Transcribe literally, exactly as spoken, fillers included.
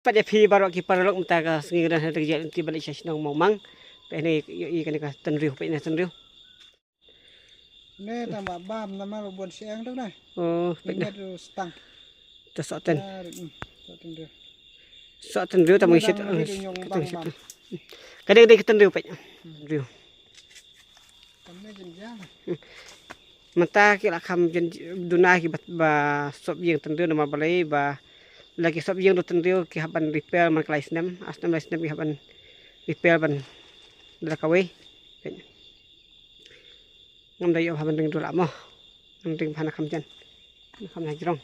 Pat ïa phi baroh ki paralok, mynta ka sngi nga don ha Dkhar Jaiñtia ban leit sha shnong Mawmang. Peit ne ïohi kane ka tynriew, peit ne tynriew. Ne tang ba bam namar u bun siang tu ne. Oh, peit ne. Ngat u stang. Tu sok tyn. Ar, mm, sok tynriew. Sok tynriew tang. Ne shit, tang ba shit. Ka dei, dei ka tynriew, peit. Tynriew. Mynta ki la kham jan duna ki ba, ba sop ïing tynriew namar balei ba la ki sop ïing du tynriew ki hap ban repair man ka lai snem, ar snem lai snem ki hap ban repair ban da kawei. Ngam da ïoh ban ring du la mo. Ngam ring ba na kham jan. Na kham na jrong.